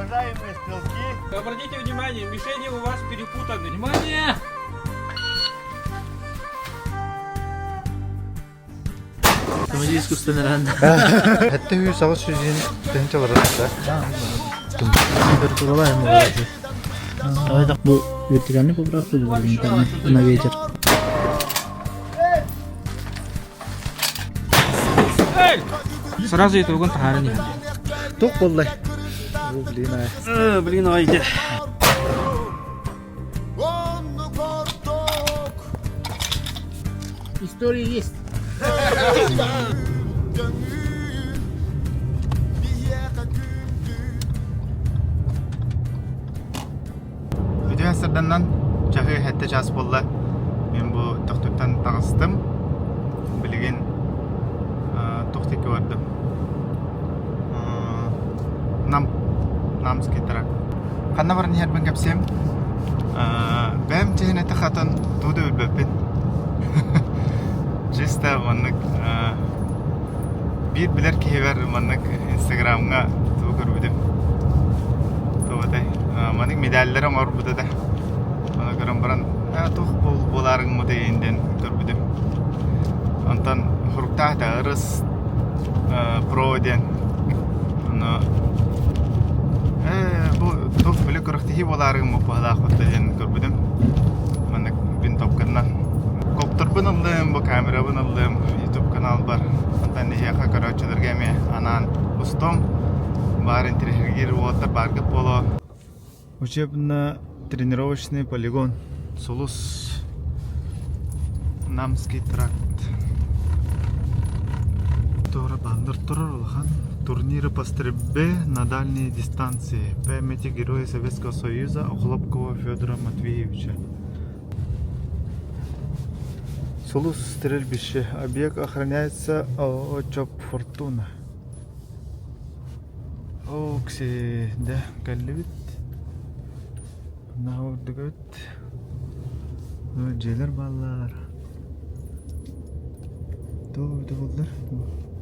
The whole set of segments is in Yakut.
Уважаемые стрелки, Обратите внимание, мишени у вас перепутаны. Внимание! Комедия искусственный ран. Хэтте үй саҕыс сүзин тыһынча барар Температуралар Давай так бу вертикальный поправка горизонтальный на ветер. Сразу итогун таһааран иһэр. Туох буоллай? Бу блин ай. Блин, ой, История есть. Үтүө сырданнан чаһы хэттэ час буолла. Мин бу тохтуттан таҕыстым. Билигин туох диэки бардым. Нам Намский тракт. Ханна баран иһэрбин кэпсиэм. Бэйэм чиһин этэ хатан туу да билбэппин. Чисто маннык биир билэр киһибэр маннык инстаграмҥа тугу көрбүтүм. Тугутай маннык медаллары оҥорбута да. Ону көрөн баран туох буолаарыҥмытый диэн көрбүтүм. Онтон хуруктаах да ырыс про диэн ону ээ бу туох били күрэхтэһии буолаарыгым быһалаах диэн көрбүтүм. Маннык винтовканнан коптербын ыллым, бу камерабын ыллым, YouTube каналбар. Онтон эһиэхэ көрөөччүлэргэ эмиэ анаан устуом. Баар интириэһиргиир уолаттар бааргыт буолуо. Учебно-тренировочный полигон Сулус Намский тракт. Туора баннер турар улахан. Турниры по стрельбе на дальние дистанции. Памяти Героя Советского Союза Охлопкова Федора Матвеевича. Сулус стрельбище. Объект охраняется ООО ЧОП «Фортуна». Окси, да, кэллибит. Наһаа үрдүк эбит. Дьиэлэр бааллар. Туох эбитэ буоллар?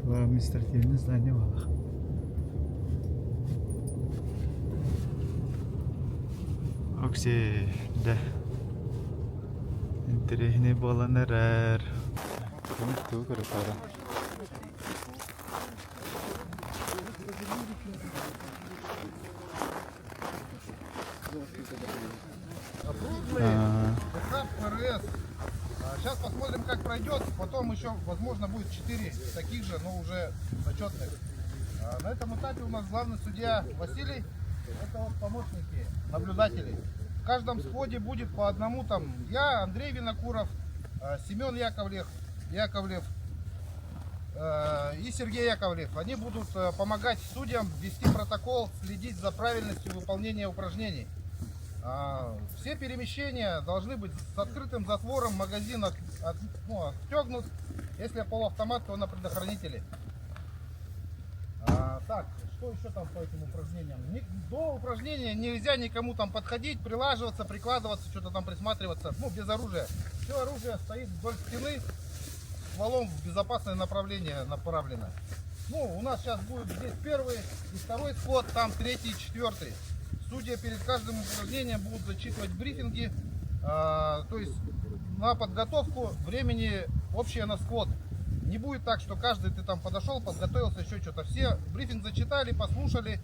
Административное здание бааллар. Окси, да. Интэриэһинэй буолан эрэр. Тугу көрө Этап ПРС. Сейчас посмотрим, как пройдет. Потом еще, возможно, будет 4 таких же, но уже зачетных. На этом этапе у нас главный судья Василий. Это вот помощники, наблюдатели. В каждом сходе будет по одному там я, Андрей Винокуров, Семен Яковлев, Яковлев и Сергей Яковлев. Они будут помогать судьям вести протокол, следить за правильностью выполнения упражнений. Все перемещения должны быть с открытым затвором, магазин от, от, ну, отстегнут. Если полуавтомат, то на предохранителе. А, так, что еще там по этим упражнениям? До упражнения нельзя никому там подходить, прилаживаться, прикладываться, что-то там присматриваться, ну, без оружия. Все оружие стоит вдоль стены, стволом в безопасное направление направлено. Ну, у нас сейчас будет здесь первый и второй сход, там третий и четвертый. Судья перед каждым упражнением будут зачитывать брифинги, а, то есть на подготовку времени общее на сход. Не будет так, что каждый ты там подошел, подготовился, еще что-то. Все брифинг зачитали, послушали,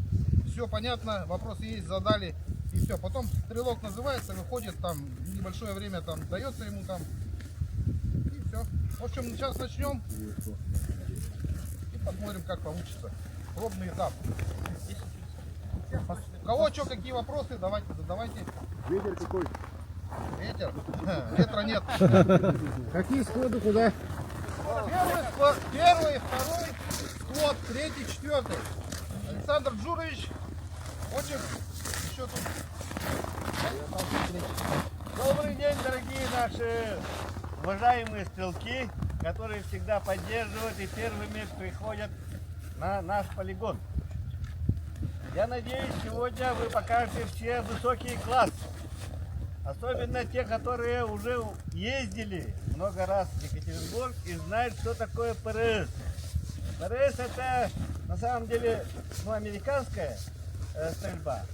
все понятно, вопросы есть, задали и все. Потом стрелок называется, выходит там, небольшое время там дается ему там и все. В общем, сейчас начнем и посмотрим, как получится. Пробный этап. У кого что, какие вопросы, давайте, задавайте. Ветер какой? Ветер? Ветра нет. Какие сходы куда? Первый, склад, первый, второй склад, третий, четвертый. Александр Джурович хочет еще тут. Добрый день, дорогие наши уважаемые стрелки, которые всегда поддерживают и первыми приходят на наш полигон. Я надеюсь, сегодня вы покажете все высокий класс. Особенно те, которые уже ездили много раз в Екатеринбург и знают, что такое ПРС. ПРС это на самом деле ну, американская. стрельба.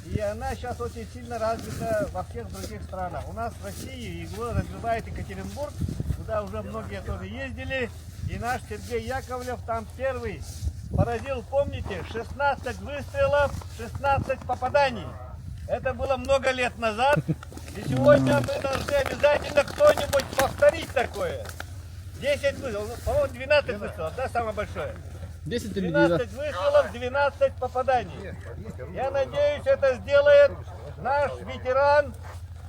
И она сейчас очень сильно развита во всех других странах. У нас в России его развивает Екатеринбург, куда уже многие тоже ездили. И наш Сергей Яковлев там первый поразил, помните, 16 выстрелов, 16 попаданий. Это было много лет назад. И сегодня мы должны обязательно кто-нибудь повторить такое. 10 выстрелов, по-моему, 12 выстрелов, да, самое большое? 10 или 12 выстрелов, 12 попаданий. Я надеюсь, это сделает наш ветеран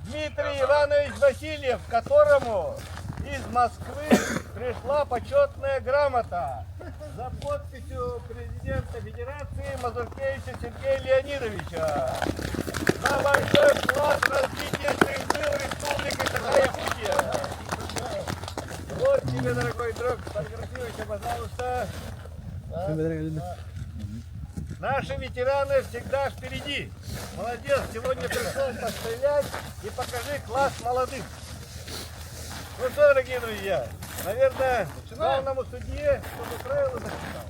Дмитрий Иванович Васильев, которому из Москвы пришла почетная грамота за подписью президента Федерации Мазуркевича Сергея Леонидовича за большой вклад в развитие стрельбы в Республике Саха-Якутия. Вот тебе, дорогой друг, сфотографируйте, пожалуйста. Наши ветераны всегда впереди. Молодец, сегодня пришел пострелять и покажи класс молодых. Ну что, дорогие друзья, наверное, главному судье, чтобы правила зачитал.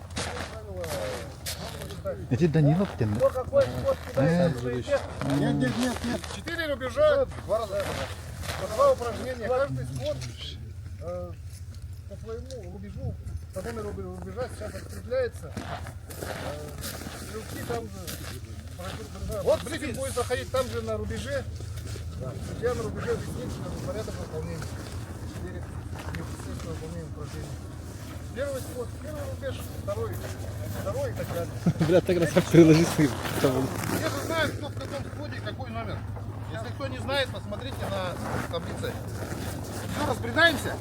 Эти Данилов тем. Кто какой спорт кидает оружие и Нет, нет, нет, нет. Четыре рубежа, два раза. По два упражнения. Каждый сход по своему рубежу, по номеру рубежа сейчас открепляется. Стрелки там же. Вот брифинг будет проходить там же на рубеже. Судья на рубеже объяснит порядок выполнения. Четыре непосредственно выполнения упражнений. Первый сход, первый рубеж, второй, второй и так далее. Бля, так раз приложи сыр. Все же знают, кто в каком сходе и какой номер. Если кто не знает, посмотрите на таблице. Все, разбредаемся.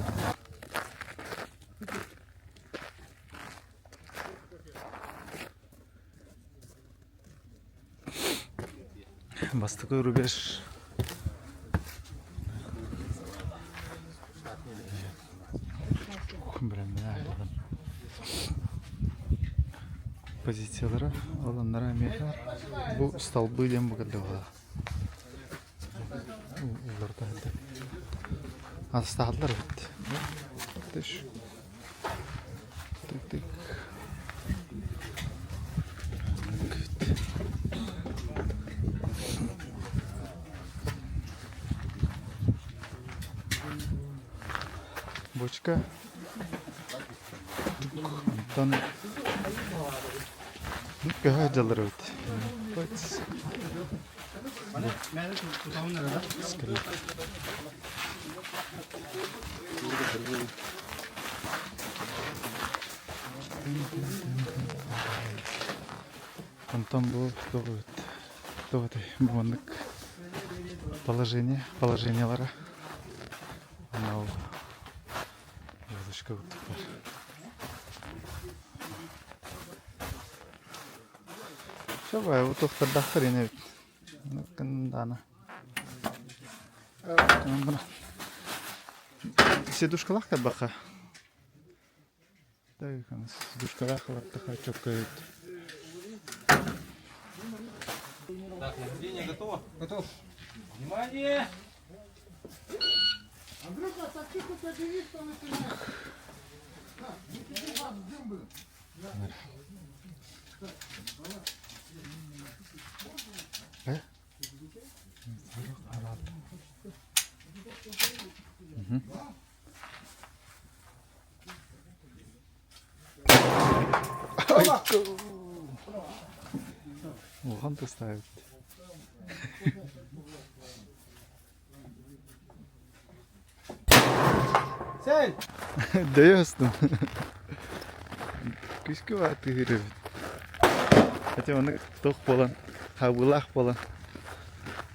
Бастакы рубеж. Позициялара аланнара эмиэ бу столбы диэн бу кэллэ Уларда Астааллар эбит. Тыш. Тык-тык. Бочка. Онтон көһө дьаллар эбит. Онтон бу туох эбит туох этэй бу маннык положение положениелара анал елочка курдук баар Все бу туохтардаахтар ини эбит Даана Сидушкалаах кэлбэххэ Сидушкалаах ылаттаха чөккөйүт Так, наблюдение готово? Готов. Внимание! Андрюха, так ты хоть объяви, что начинает. На, не сиди, ладно, дым был. Улахан тастаабыт. Цель! Дөйө астым. Күскө баатыыр эбит. Хотя ону туох буолан, хаабылаах буолан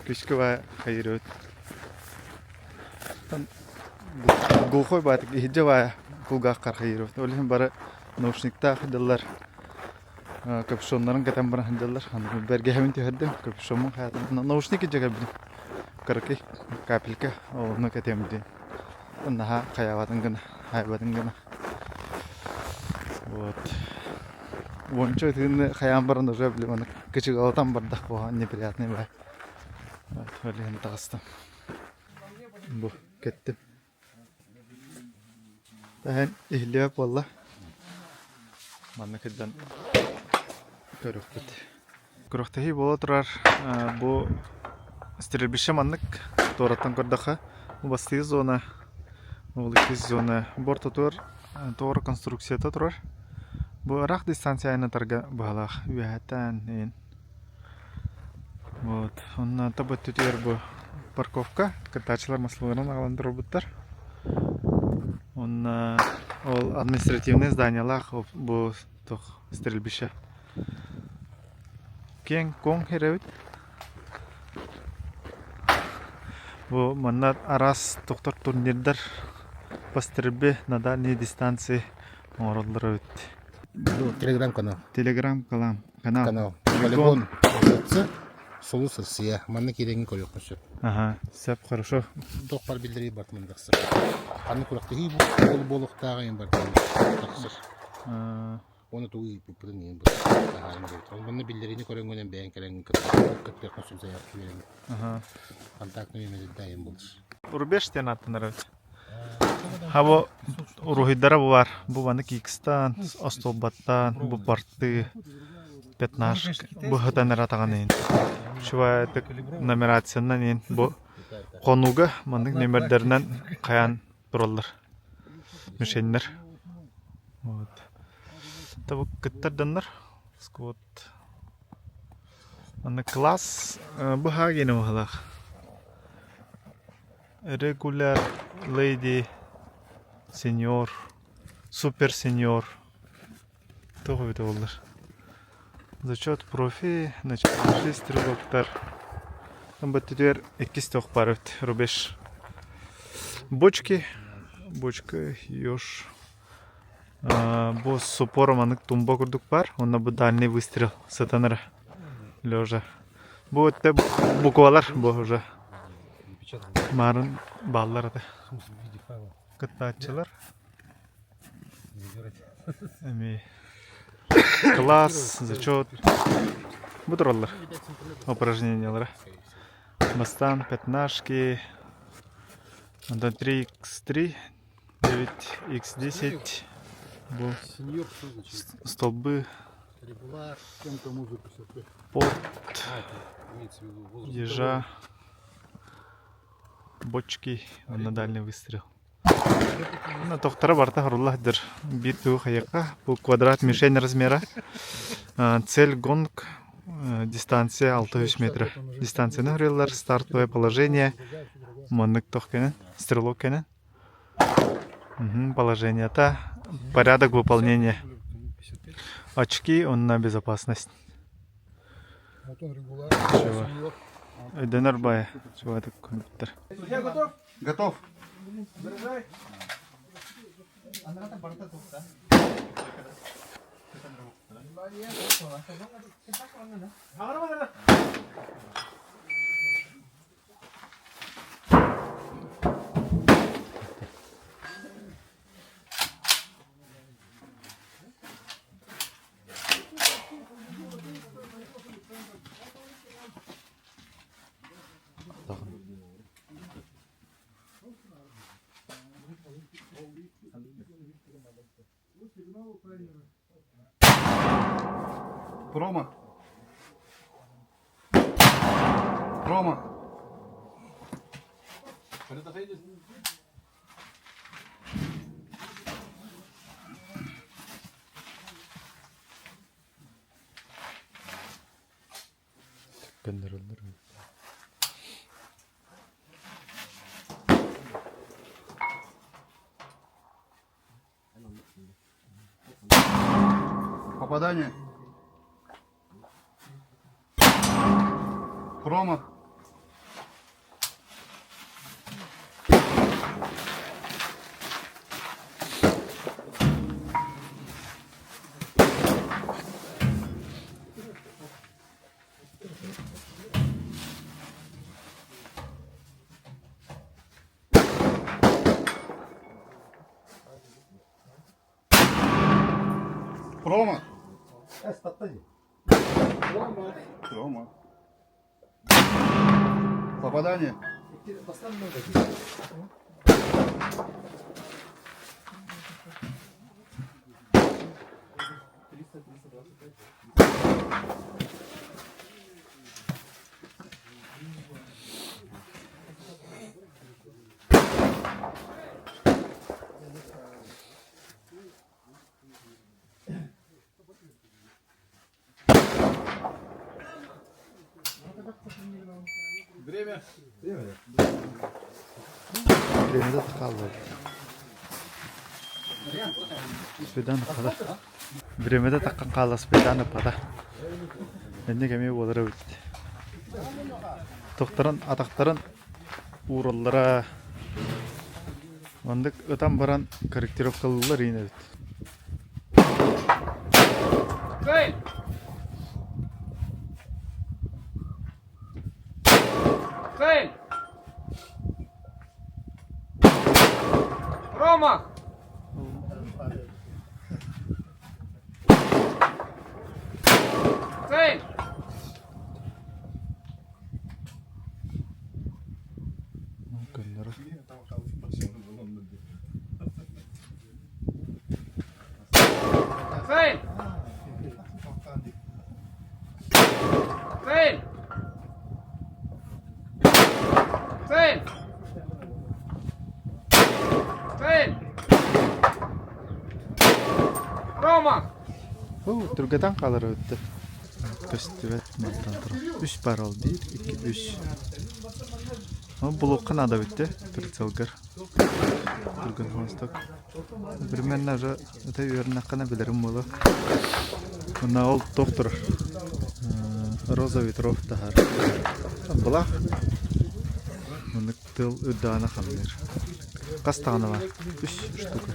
күскө баа хайыр эбит. Глухой баатык иһирдьэ баайа кулгааххар хайыр эбит. Ол иһин бары наушниктаах сылдьаллар. Капюшоннарын кэтэн баран сылдьаллар. Аны бэргэһэбин түһэрдим, капюшоммун хаатым. Наушник илдьэ кэлбитим. Кыракый капелька онно кэтиэм диэн. Наһаа хайаабатын гына, хайбатын гына. Вот. Уонча ытыыны хайаан баран уже блин аны кычыгалатан бардах буолан неприятный бай. Вот, ол иһин таҕыстым. Бу кэттим. Таһын иһиллибэт буолла. Манна кырдан көрүөхпүт. Күрэхтэһии буола турар. Бу стрельбище маннык туораттан көрдөххө бу бастыыр зона, ол иккис зона бу ортотугар туора конструкцията турар. Бу ыраах дистанция айаннатарга быһалаах үөһэттэн иһин. Вот. Онно таба өттүтүгэр бу парковка кыттааччылар массыыналарын аҕалан турбуттар. Онно ол административнай зданиялаах бу туох стрельбище. Киэҥ куоҥ эрэбит. Бу манна араас тохтор турнирдар по стрельбе на дальние дистанции оҥороллор эбит. Телеграм-канал. Телеграм-канал. Канал. Полигон. РЦ. Сулус Россия. Манна киирэҥҥин көрүөххүн сөп. Ага, сөп, хорошо. Туох бар биллэрии барытын тахсар. Ханнык күрэхтэһии буол буолуохтааҕа иһин барытын тахсар. Уонна тугу ыыппыппытын иһин таһааран биэрбит. Ол манна биллэриини көрөҥҥүнэн бэйэҥ кэлэҥҥин кыттыаххын сөп заявка биэрэҥҥин. Контактный нүөмэрдэ айан булар. Рубеж диэн ааттанар эбит. Хаво уруһуйдара бу бар. Бу маннык икстан, остуолбаттан, бу порты, пятнашка, бу хытан эрэ атаҕын иһин. Чувайтык нумерациянан иһин бу хонууга маннык нүөмэрдэринэн хайаан тураллар. Мишеннэр. Вот. Табы кыттар даннар. Сквот. Аны класс бу хаагини баһылаах. Регуляр леди сеньор супер сеньор туох эбитэ буоллар зачет профи начальничный стрелоктар бөттүтүгэр иккис туох баар эбит рубеж бочки бочка еж бу с упором анык тумба курдук баар уонна бу дальний выстрел сытан эрэ лежа Бу өттө буквалар бу уже марын бааллар этэ. Кыттааччылар. Эми класс, зачет. Бу тураллар упражнениялара. Бастаан пятнашки, онтон 3x3, 9x10 бу столбы Порт, ежа, бочки уонна дальний выстрел. Уонна тохторо барыта хоруллаһдыр. Биир тугу хайыахха бу квадрат мишень размера. Цель гонг дистанция 600 метра. Дистанцияны көрөллөр, стартовое положение. Маннык тох кэнэн, стрелок кэнэн. Положениета, порядок выполнения. Очки, онно безопасность. Өйдөнөр бай, чугатык компьютер. Я готов? Готов. Заряжай. Промах. Промах. Көннөрөллөр. Попадание. Промах. Промах. Промах. Попадание. Бириэмэтэ хаалла. Спидан ыппата. Бириэмэтэ таххан хаалла спидан ыппата. Инник эмиэ буолар эбит. Тохторон атахтарын уураллара. Маннык ытан баран корректировкалыыллар иин эбит. Цель! Цель! Промах! Цель! Көннөрө. Цель! Цель! Цель! Цель! Промах! Түргэтэн хаалар эбит Көстүбэт мантан турар. Үс бар ол биир, икки, үс. Ол булуохха наада эбит дии прицелгар. Түргэн хосток. Примерно уже это үөрэнэххинэ билэрим буолуо. Уонна ол туох турар? Роза ветров таһар. Былаах. Маннык тыл үрдэҕинэ хамныыр. Хас даҕаны баар? Үс штука.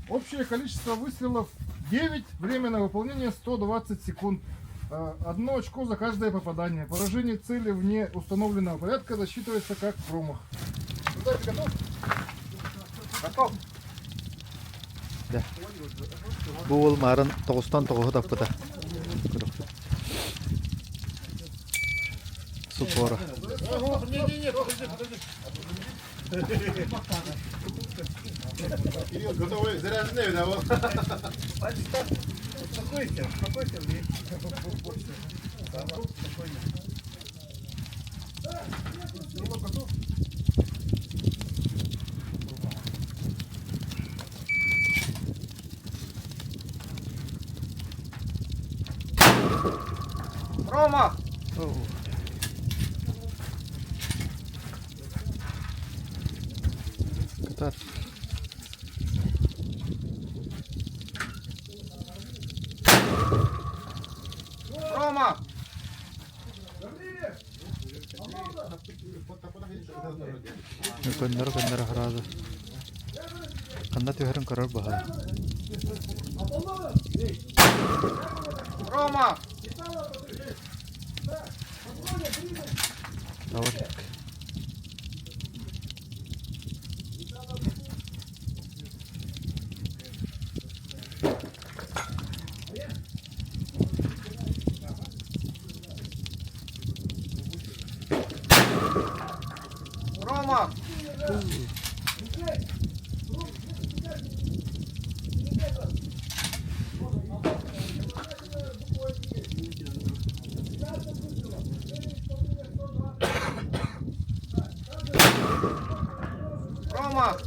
Общее количество выстрелов 9, время на выполнение 120 секунд. Одно очко за каждое попадание. Поражение цели вне установленного порядка засчитывается как промах. Ты готов? Готов. Бу уол маарын тоҕустан тоҕуһу таппыта. Супора. Не-не-не, подожди, подожди. Кирилл, готовый? Заряженный, да? Вот. Успокойся, успокойся. Спокойно. Промах! Кытар. Промах! Көннөрө көннөрө сразу. Ханна түһэрин көрөр баһа. Промах! Давай. Промах! Промах!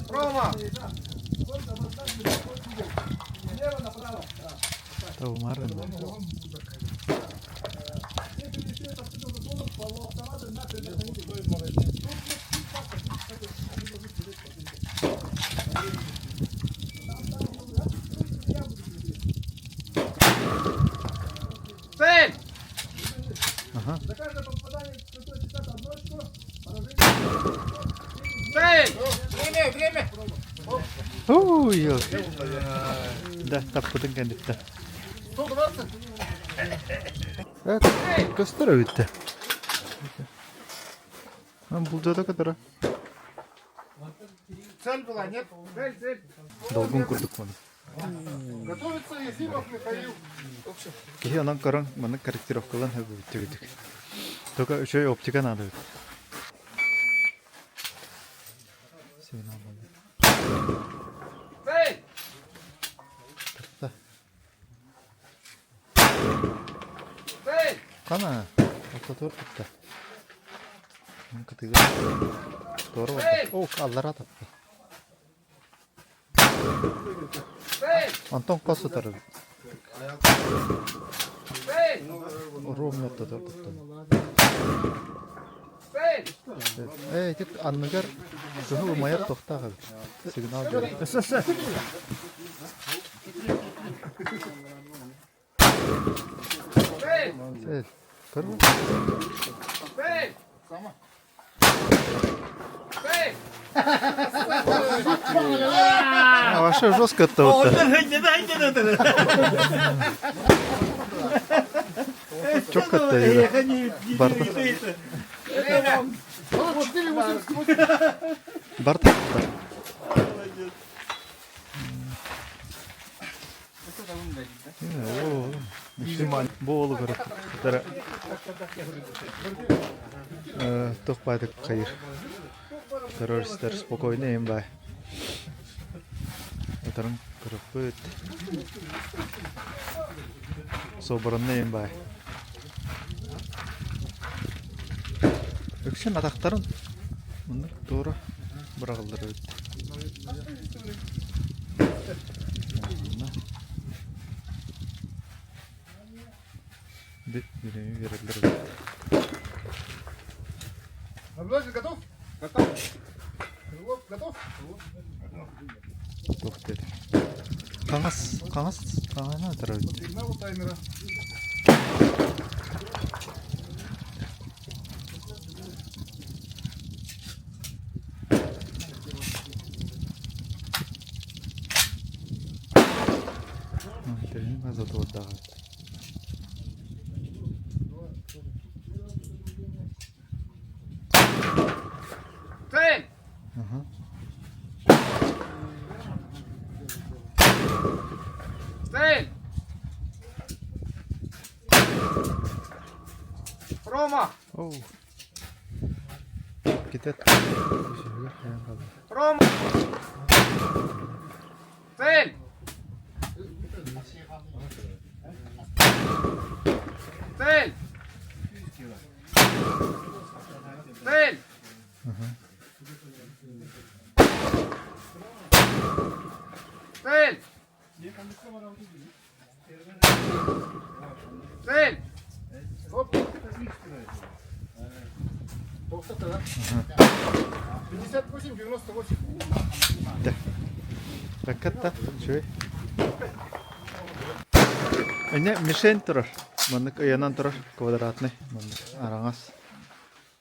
Промах! Таумарын. Цель! Ага. Цель! Время, время! Ой, Да, таппытын кэнниттэн. 120. Көстөр эбиттэ. Булдьата көтөрө. Цель была, нет? Цель, цель. Долгун курдук маны. Готовится Ефимов Михаил. Киһи онон көрөн маннык корректировкалан бүттүбүтүк. Только үчүгэй оптика надо бит. Сигнал болды. Цель! Та. Хана, ортотугар тутта. Кытыга туора барда. О, аллара тапта. Онтон хос сытар эбит. Ровно ортотугар тутта. Ээ, ити анныгар кыһыл умайар тохтоох эбит. Сигнал биэрэр. Көр А вообще жестко-то вот. Четко-то Барта. Барта. Бу көрөр туох баайдык хайыр террористар спокойно им бай Утарын көрөппүт собранный им бай Үксүн атахтарын муннук туора быраҕыллар эбит. Бириэмэ биэрэллэр эбит. Наблюдатель готов? Готов. Крылов готов? Туох диэтэ? Хаҥас, хаҥас, хаҥана ытар эбит. Сигнал таймера. Тэрини базатуордааҕы. Цель! Цель! Рома! Оу. Китет. Рома! Цель! Цель! Цель! Цель! Цель! 58, 98. Ракета, үчүгэй. Эмиэ мишень турар. Маннык ыйанан турар квадратный. Маннык араҥас.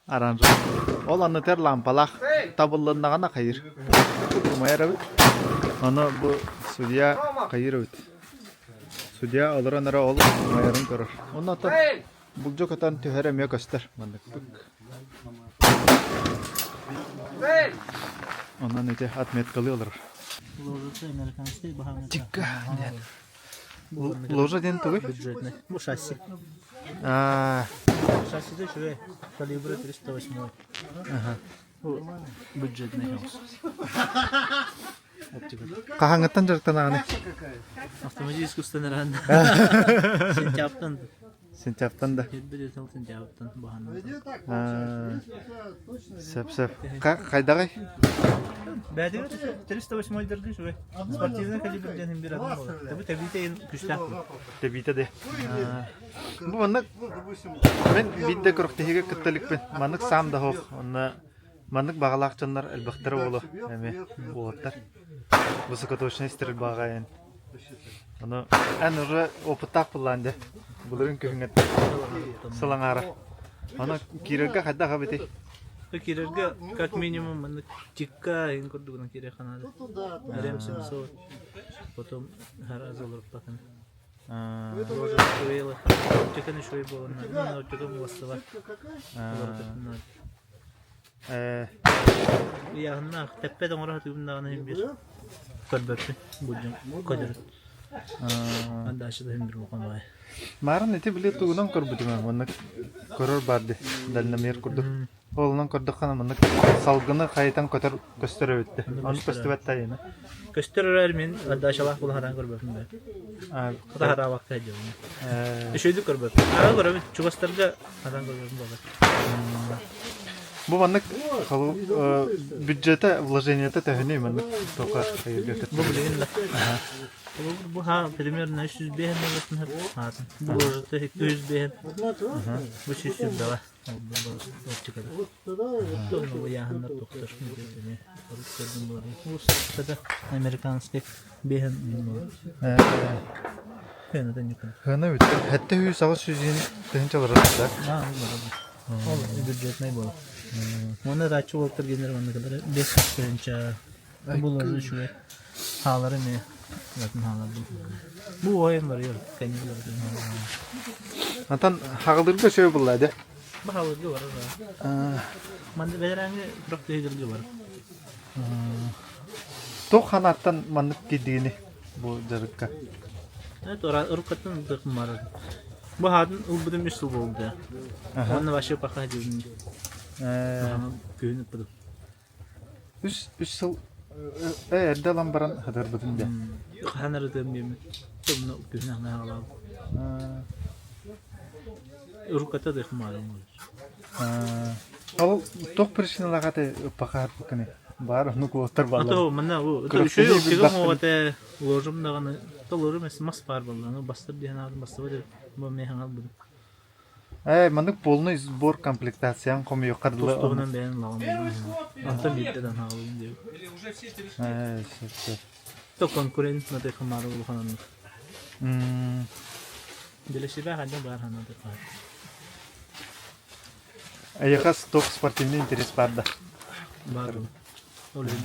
Оранжевый. Ол аннытыгар лампалаах табыллыннаҕына хайыр. Умайар эбит. Ону бу судья хайыр эбит. Судья олорон эрэ ол умайарын көрөр. Онно оттон булдьу көтөн түһэр эмиэ көстөр. Маннык. Онон ити отметкалыы олорор. Ложится американский баһаҥҥа. Тикка диэн. Ложа диэн тугуй? Бюджетный. Бу шасси. Аа, Шассида үчүгэй. Калибра 308. аха. Бу бюджетный хаус. Оптика. Хаһааҥҥыттан дьарыктанаҕыный? Автоматически устанаран. Сентябрьтан. Сентябрьтан да. Кэлбит сыл сентябрьтан баһанна. Аа, сөп сөп. Хайдаҕый? Бээтигэр 308 дыргы үчүгэй. Спортивный калибр диэн бир адам буолар. Тэби тэбиитэ ин күстээх. Тэбиитэ де. Бу маннык мен биирдэ күрэхтэһиигэ кытта иликпин. Маннык саам да суох. Онно маннык баҕалаах дьоннор элбэхтэрэ буолуо эмиэ уолаттар. Высокоточный стрельбаҕа эн. Ону эн уже опыттаах буллаан дьэ. Былырыын күһүҥҥэттэн сыл аҥаара. Ону киирэргэ хайдах эбитий? Киирэргэ как минимум маннык тикка иһин курдугунан киириэххэ наада. Рем 700, потом гораздо олорпатын. Роза Шуэла. Оптиканы үчүгэй буоланна. Оптика муосталар. Олордохтунар. Ыйааһыннаах тэппэт оҥоро сатыыбын даҕаны иһин биир көрбөппүн буддьум көтөрүн. Дальше да иһин биир улахан баҕайы. Маарын ити били тугунан көрбүтүм ээ, маннык көрөр баар дии, дальномер курдук. Олунан көрдөххө маннык салгыны хайытан көтөр көстөр эбит. Ону көстүбэт тайына. Көстөр эрэр мин отдачалаах буолан хатаан көрбөппүн бэ. Хата хатаабакка сылдьабын. Үчүгэйдик көрбөппүн. Аҕа көрөбүн, чугастарга хатаан көрбөппүн буолар. Бу маннык бюджета, вложениета төһөнүй маннык тока Бу билигин да. Бу ха примерно 305 миллион хаатын. Бу ложата 205. Бу 100 Американский бэһэн Хына бүттэ. Хэтте хүү саҕыс сүүсүн тыһынча барар да. Ол бюджетный буолар. Уонна ратчы уолтар генер манна кэлэр 5 тыһынча бу лозу үчүгэй. Хаалары эмиэ атын хаалар бу. Бу ойон барыар кэннилэр. Антон хаҕылырга сөбө булла де. Бу хаалырга барар. Манна бэдэрээҥи турах тыһыгырга бар. Туох ханааттан маннык кирдигини бу дьарыкка? Это уруккаттан ытык барар. Бу хаатын ылбытым үс сыл буолда. Уонна вообще пока дьүрүн. Күһүн ыппытым. Үс үс сыл эрдэ ылан баран хатарбытын дэ. Хаһан арытыам диэммин. Тумна күһүн аҥаа аҕалаабыт. Урукката да хымаарым. Ол туох причиналаах аты ыппакаһарбыккыный? Баар оннук уоттар бааллар. Ато манна үчүгэй оптига оҥоҕоте ложум даҕаны то ложум эс мас баар буолла. Бастыр диэн аатын бастыбат бу мен хаҥал Ээ, маннык полный сбор комплектациян хомуйуохха дылы. Тустугунан бэйэн лаҕым. Онтон биирдэ дан хаалыбын диэбит. Ээ, сөп сөп. То конкурент на той хамаары улахан оннук. Для себя хайда баар ханна да баар. Эйиэхэ стоп спортивный интерес баар да? Баар. Ол иһин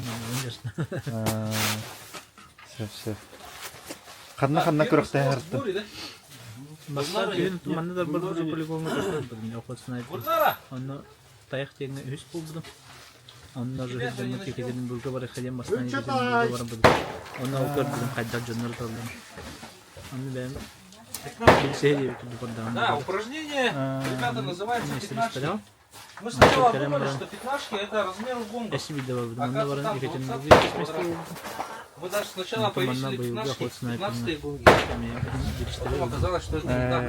Сөп сөп. Ханна-ханна күрэхтэһэ сырыттын? Бастаан күһүн манна да бар полигоҥҥа көстөн охот снайпер. Онно тайах диэҥҥэ үһүс буолбутум. Онно же дьоҥҥо Екатеринбурга барыахха диэн бастаан Екатеринбурга барбытым. Онно ол көрбүтүм хайдах дьоннор ыталларын. Онно бэйэм билсиһэ диэбит курдук бардаҕым. Да, упражнение, ребята, называется пятнашки. Мы сначала думали, что пятнашки это размер гонга. Эси биирдэ барбытым. Онно Оказывается, баран там Екатеринбурга 20 иккис миэстэ квадрат. буолбутум. Мы даже сначала Онтон манна повесили быйылгы пятнашки, охот снайперынан 15 гонги. эмиэ биристэри Потом ылбытым. оказалось, что это не так.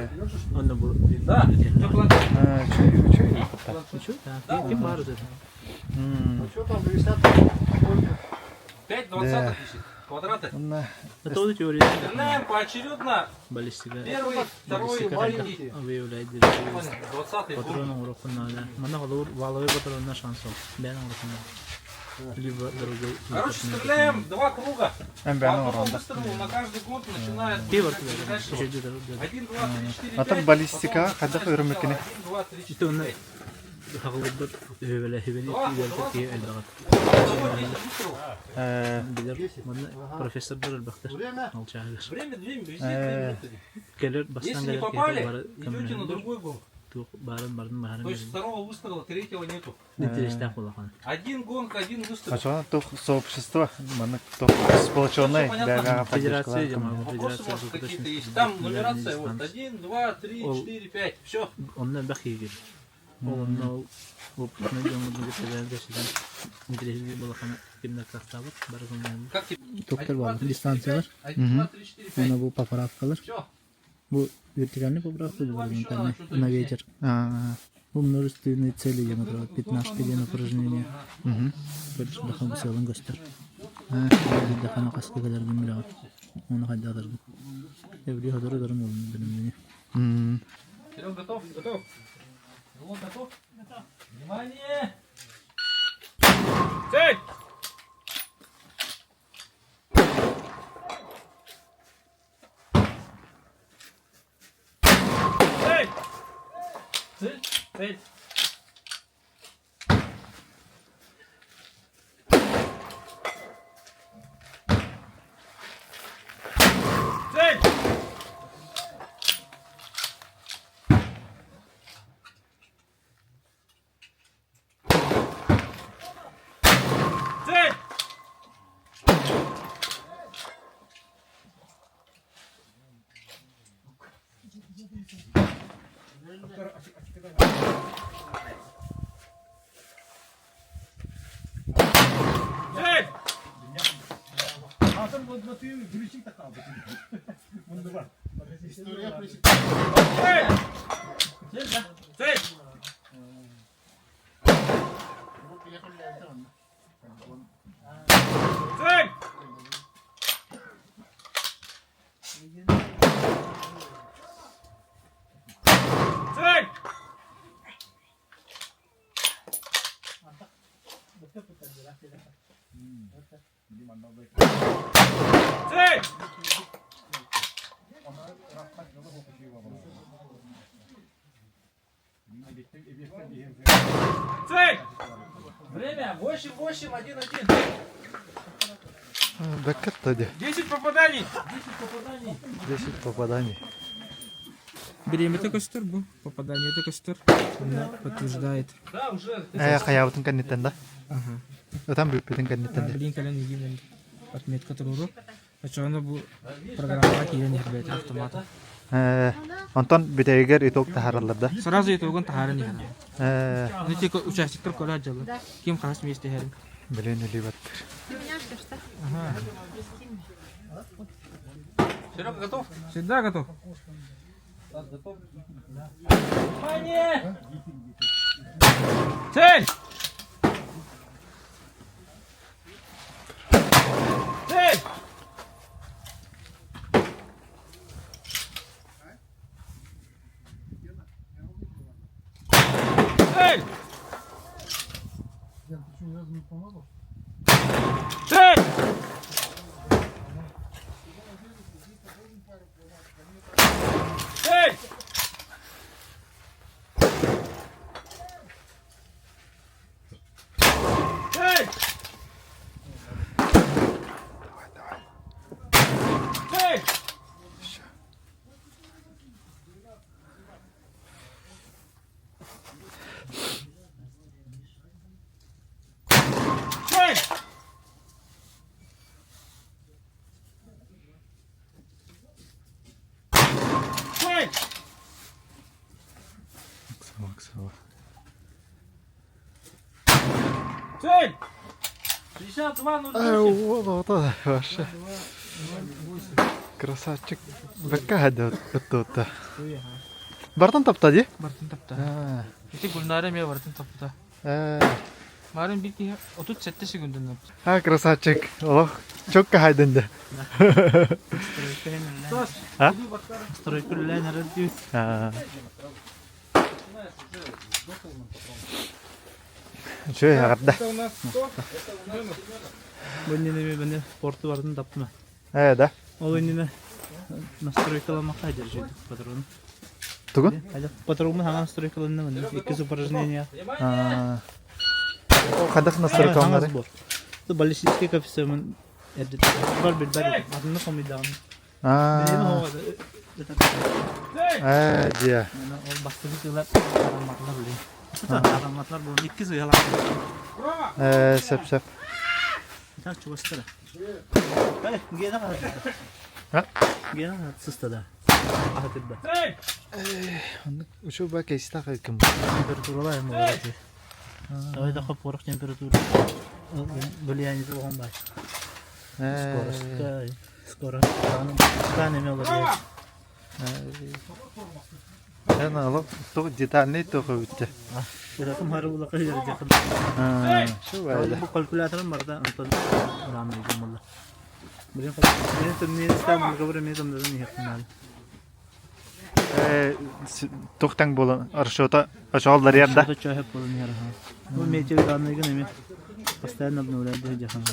Онно бу Да, все план. Үчүгэй, үчүгэй опыттар. Үчүгэй, да. Ким баар это? 5 двадцатых висит. Квадраты. Онно Это вот теория. Стреляем поочередно. Баллистика. Первый, второй, Баллистика хайдах третий. выявляет Двадцатый гонг. Патрон оҥоруоххун наада. Манна холобур валовый патронна шанс ол. Бэйэн оҥоруоххун наада. Либо другой. Короче, стреляем два круга. По Эн бэйэн одному оҥорон да. выстрелу на каждый гонг начинает Пиво ближайшего. 1, 2, 3, 4, Атын 5. баллистикаҕа хайдах өрөмүккүнүй? 1, 2, 3, Ити 4, онно 5. хаҕылырбыт үһүбэлэ үһүбэни үөрэтэр киһи элбэҕэ. Итого 10 выстрелов. Билэр манна профессордар элбэхтэр. Алчааһыгар. Время 2, везде 2 минуты. Кэлэр бастаан Если не кэлэр киһи попали, бары идете на көмөлөһөллөр. другой гонг. Туох баарын барын баарын То есть второго выстрела, третьего нету. интэриэстээх улахан. Один гонг, один выстрел. Очоҕо туох сообщество маннык туох сплоченный Всё понятно. бэйэҕэ Федерация поддержкалаах дьама Вопросы, федерация может, какие-то есть. Там нумерация вот 1, 2, 3, Ол- 4, 5. Все. Онно элбэх киһи киирэр. Ол онно ол опытный дьоҥҥутун кытта бэйэм көрсүтэн интэриэһиргиир буоллаххына кимнэр кыахтаабыт бары көмөлөһөллөр. Как тебе? Токтор 1, 2, баар 3, 4, дистанциялар 5. 1, 2, 3, 4, 5. уонна бу поправкалар. Все. Бу вертикальный поправка, бу Вам еще надо горизонтальный что-то на объяснять. ветер. Бу множественные цели диэн турар 15 диэн упражнение. Көрүс сыалын көстөр. Биирдэххэ хаска кэлэргин билэҕин. Уонна хайдаатаргын. Эбри хотору дарым уолун билиммини. Серег, готов? Готов. Лон готов? Готов. Внимание! Цель! Цель! Цель! Цель! Цель! Цель! Цель! Цель! Цель! Цель! Цель! Время 8-8-1-1. Бэккэ дии. 10 попаданий! 10 попаданий. 10 попаданий. Бириэмэтэ көстөр бу, попаданиета көстөр. Онно подтверждает. Да, уже. Э, хайаабытын кэнниттэн да? Ытан бүппүтүн кэнниттэн да. Билин кэлэн игин отметка туруру. Очоҕуна бу программаҕа киирэн иһэр бэйэтэ автомата. Э, онтон бүтэйигэр итог таһаараллар да? Сразу итогун таһааран иһэр. Э, Ну тик участиктар көрө дьаллар. Ким хаһыс миэстэ иһэрин. билин үлүбэттэр. Серега готов? Всегда готов. Внимание! Цель! Цель! Цель! Цель! Цель! Цель! Цель! Цель! Цель! Максова. Цель! 52.08. Вот, вот, вообще. Красавчик. Бэккэ хадды ыттыбытта. Бартан тапта дии? Бартын тапта. Ити Гульнара эмиэ бартын тапта. Э, Марын бир киһи 37 секундунан. а, красавчик. Олох, чокка хайдын да. А? Стройка үлэлээн эрэр дии. А. Үчүгэй аҕарда. Это у нас кто? Бу иннинэ эмиэ бэни спорту бартын таптым. Э, да. Ол иннинэ настройкаламакка держит патрону. Тугун? Патрону хаҥа настройкаланна маны. Иккис упражнение. А. Хайдах настройкаланнары? Сбор. Это баллистический коэффициент. Бар билбэр. Атынны хомуйдаҕын. А. Э, дьиэ. Ол бастакы сыылар арамматылар билин. Арамматылар бу икки сыылар. Э, сөп сөп. Так чугастара. Эй, гена хатырда. А? Гена сыста да. Хатырда. Учуба кейстах ким. Температуралар эми болот. Давай да порох температура. Влияние болгон бай. Скорость. Скорость. Дан эме болот. Эн алып тух детальный тух бүтте. Кыракым хары булака жакын. А, шу байлы. Бу калькуляторым бар да, антон рамы болла. Билин билин тымны стам говорю мен там даже не хакмал. Э, тухтаң болан аршота ашалдар ярда. Что чахе болон яр ха. Бу метео данные гына постоянно обновляют жахан.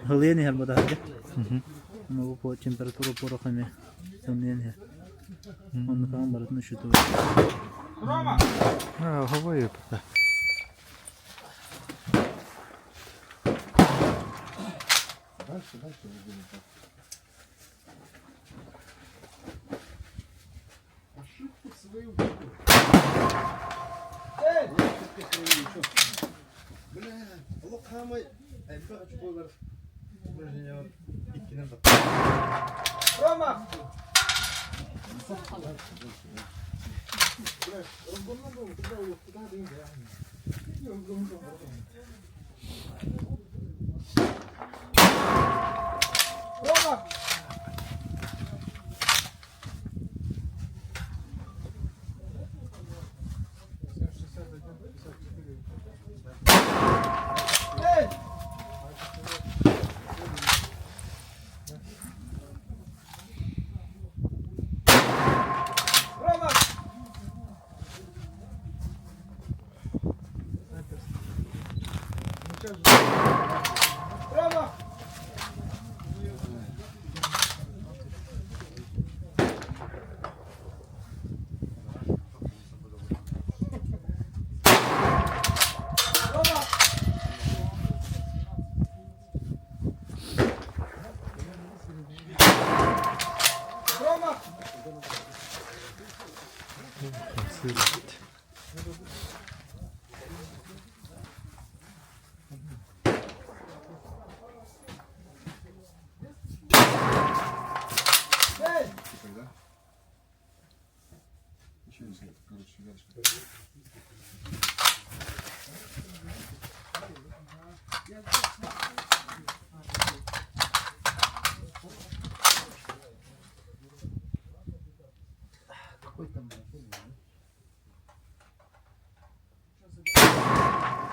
Хылыйын иһэр бадаһарга. Могу по температуру порохами тымныйын иһэр. Онну хаан барытын учитывать. А, ховой да.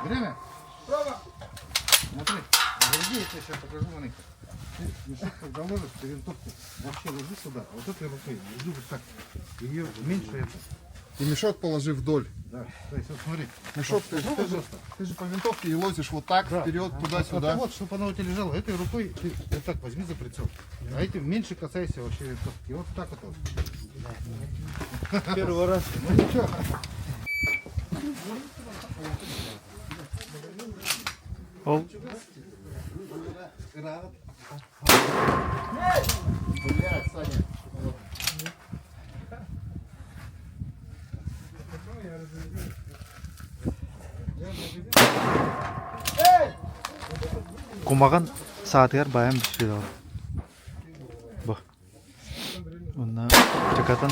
Время? Право! Смотри, заряди, я тебе сейчас покажу маленько. Ты мешок когда ложишь, ты винтовку вообще ложи сюда, а вот этой рукой держи вот так. Ее меньше это. И мешок положи вдоль. Да. То есть вот смотри. Мешок, то есть Ну, ты же, пожалуйста. ты же по винтовке и лозишь вот так, Да. вперед, туда-сюда. Вот, вот, чтобы она у тебя лежала, этой рукой ты вот так возьми за прицел. А этим меньше касайся вообще винтовки. Вот так вот. Первый раз. Ну ничего. Ол Блядь, Саня. Кумаган саатыгар баян бүспүт ол. Бу. Онна оптикатын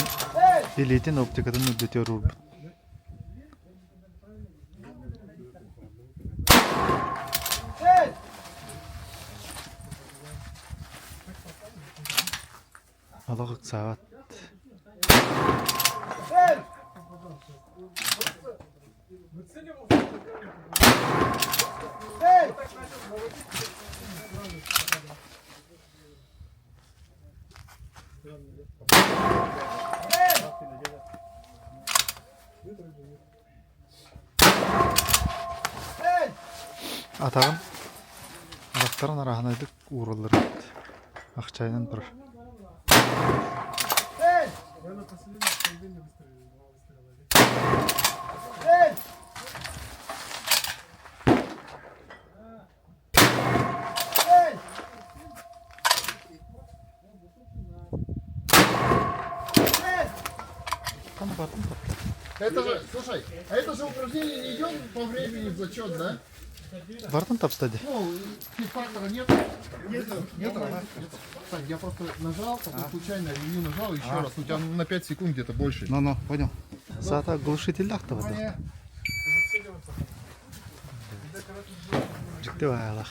илиитин оптикатын үрдүтүгэр уурбут. Олох ыксаабат. Атаҕын атахтарын араһынайдык уураллар эбит. Ахчайынан турар. Это же, слушай, а это же упражнение не идет по времени в зачет, да? Бартын тапста дии. Ну, фактора нет. Нет, нет, да? Сань, я просто нажал, потом случайно не нажал еще раз. У тебя на 5 секунд где-то больше. Ну-ну, понял. Саата глушитель ахтабата. Дьикти баҕайылаах.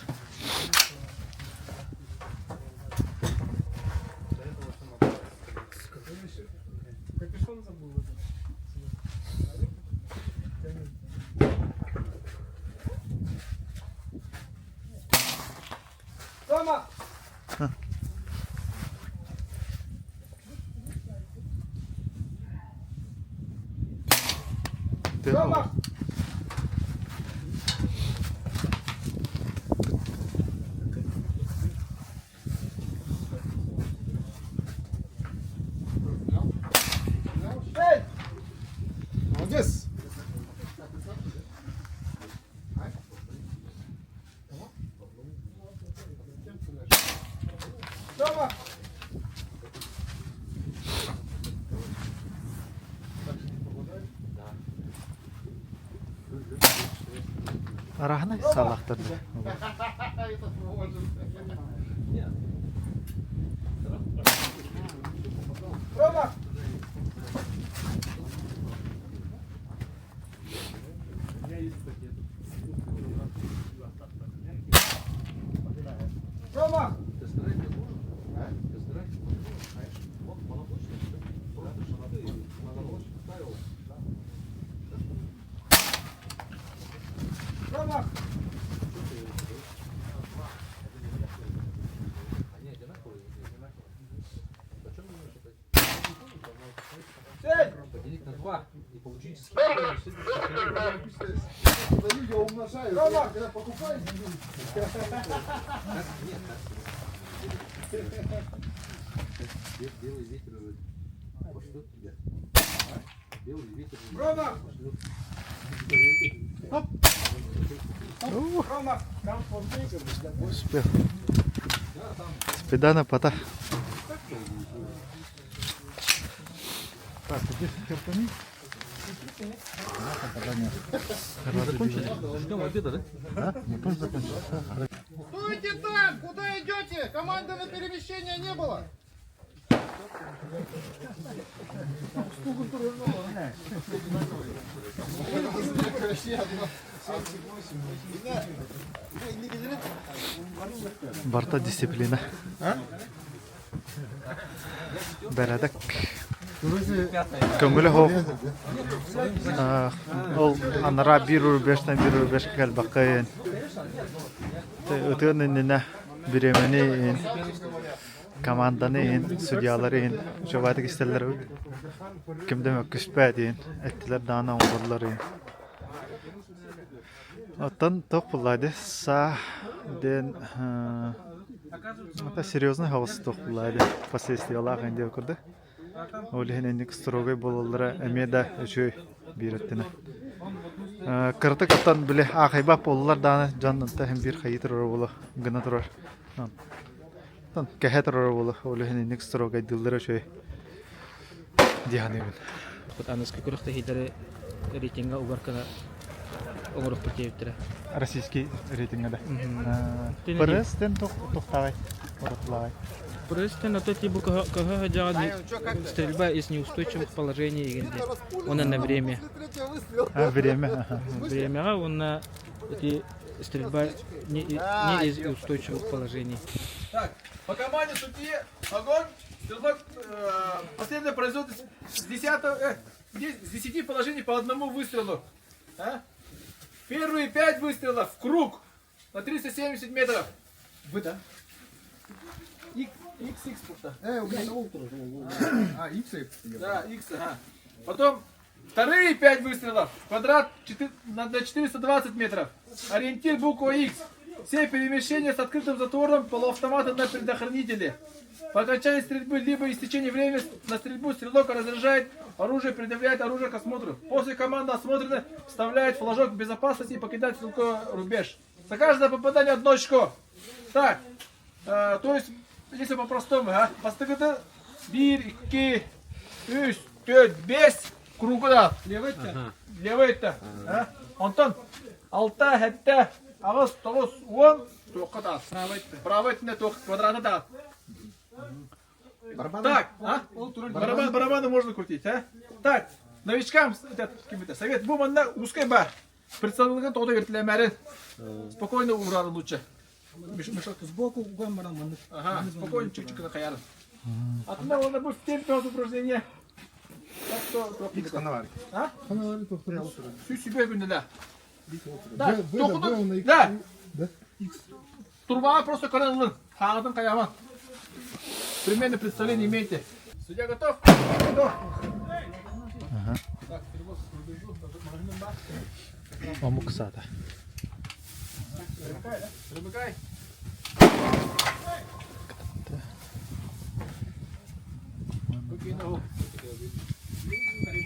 Тыа Молодец! Араһынай саалаахтар дии. Поделить на 2 и получить Даю, я умножаю, я когда покупаю, Успел. Спидана пата. Так, где терпани? Ждем обеда, да? А? Мы тоже закончили. Стойте там! Куда идете? Команды на перемещение не было! Барта дисциплина. Бэрээдэк. Көҥүлэ суох. Ол анараа биир рубежтан биир рубежка кэлбэххин. Ытыан иннинэ бириэмэни иһин, команданы иһин, судьялары иһин үчүгэйдик истэллэр эбит. Ким да мөккүспэт иһин, эттилэр даҕаны оҥордулар иһин. Оттон туох буолла дии саа диэн это серьезный хаос туох буолла дии последствиялаах ин диэн курдук. Ол иһин инник строгай буолаллара эмиэ да үчүгэй биир өттүнэн. Кыратык оттон били аахайбат буоллулар даҕаны дьон онто иһин биир хайыы турар буолуо гына турар. Оттон кэһэ турар буолуо ол иһин инник строгайдыыллара үчүгэй дии саныыбын. Аныгыскы күрэхтэһиилэри рейтингэ угар гына оҥоруохпут диэбиттэрэ. Российский рейтингэ да. ПРС-тэн тохтааҕай, уратылааҕай. ПРС-тэн ото типа көһө сылдьаҕын стрельба из неустойчивых положений игин диэн. Уонна на время. А, время. Времяҕа уонна эти стрельба не из устойчивых положений. Так, по команде судьи огонь. Стрелок последний производит с 10, с 10 положений по одному выстрелу. А? Первые 5 выстрелов в круг на 370 метров. Вы, да? X, X, X просто. У меня А, X? Да, X, ага. Потом вторые 5 выстрелов в квадрат на 420 метров. Ориентир буква X. Все перемещения с открытым затвором полуавтомата на предохранителе. По окончании стрельбы либо истечении времени на стрельбу стрелок разряжает оружие, предъявляет оружие к осмотру. После команды осмотрена вставляет флажок безопасности и покидает стрелковый рубеж. За каждое попадание одно очко. Так, то есть, если по-простому, а, бастакыта 1, 2, 3, 4, 5 круга. Левый Левый а? Онтон, алта, сэттэ, аҕыс, тоҕус, уон, туохха таас. Правый туох квадраты таас. Так, а? Барабан, барабаны можно крутить, а? Так, новичкам этот, совет, бу манна узкай бар. Представлеген тоҕо вертилемәрин. Спокойно урары лучше. Мешок сбоку уган баран Ага, спокойно чик-чик на хаярын. Атына оны бу в темпе упражнение. Так что... А? Сүй себе күнделе. Да, да. Турбаға просто көрін ылын. Қағытын қаяман. Примерно представление имеете. Судья готов? Готов. Ага. Так, перевоз к рубежу. Омук саата. Примыкай, да? Примыкай. Руки ногу.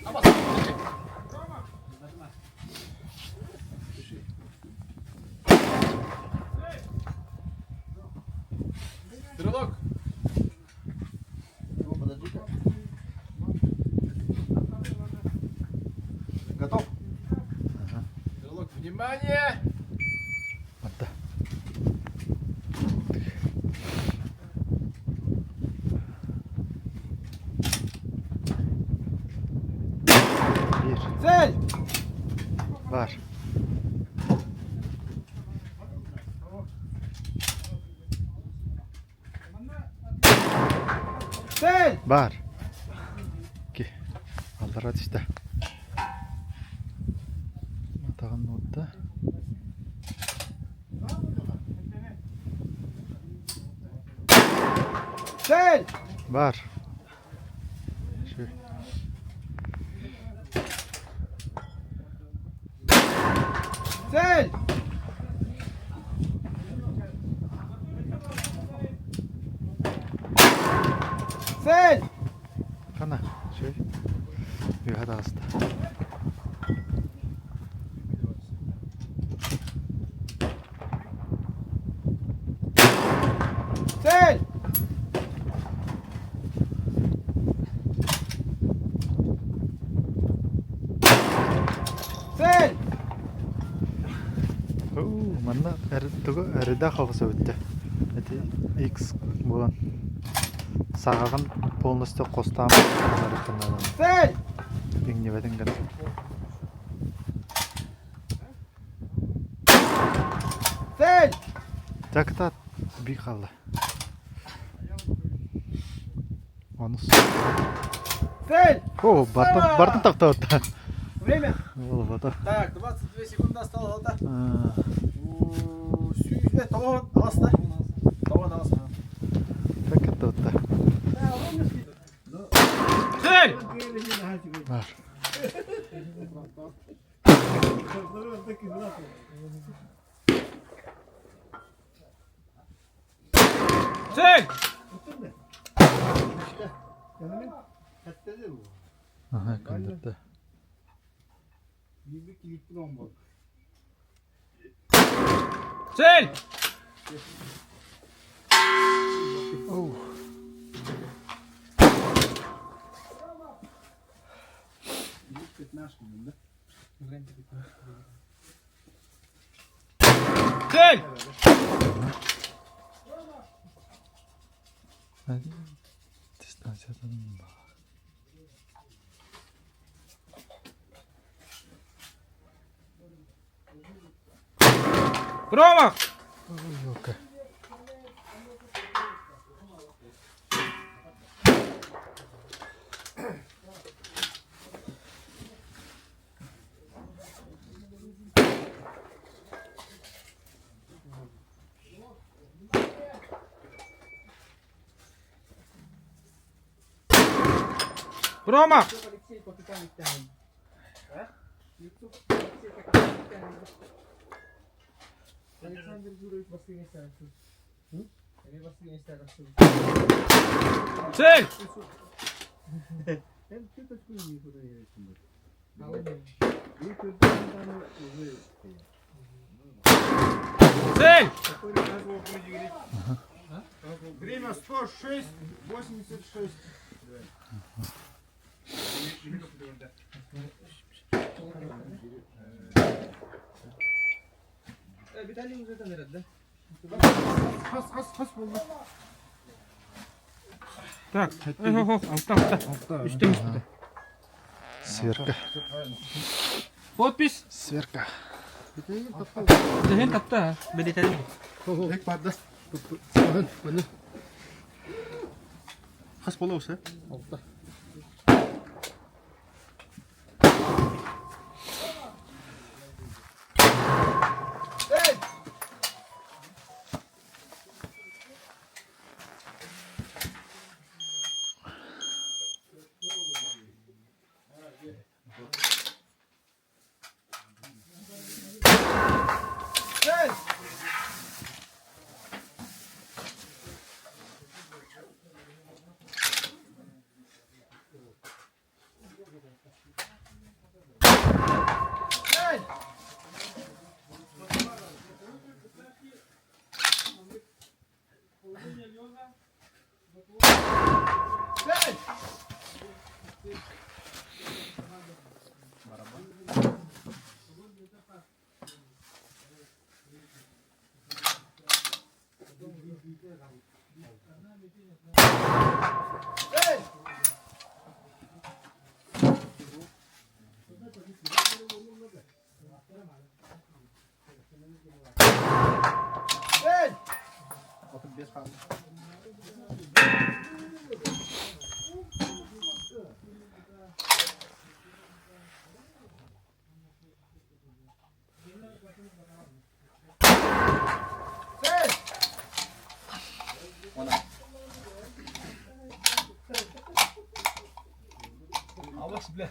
Абас, Стрелок. Подожди-ка. Готов? Стрелок, внимание! Манта. Биир. Цель! Баар. Цель! Баар. Ки. Аллара түстэ. Атаҕын уутта. Цель! Баар. Үчүгэй. Цель! Манна тугу эрдээх оҕус эбит Ити X буолан саҕаҕын полностью хостоон Цель! Иҥнибэтин гына. Цель! Дьэ кытаат бий хаалла. Онус. Цель! О, бартын, бартын тохтоотта. Время. Буолбата. Так, 22 секунды осталось. Тоҕон аҕыста. Тоҕон аҕыста. Так кытта. Цель! Бар. Цель! Аха, көндөрдө. Цель! Цель! Дистанциятын Промах! Ёлка. Промах! Цель! Цель! Время 106,86. Хас, хас, хас болды. Так, ох, алта, алта. Үстем үстү. Сверка. Подпись. Сверка. Дehen тапта, бедетели. Эк барды. Өн, өн. Хас бола осы? Алта. Алас, бля.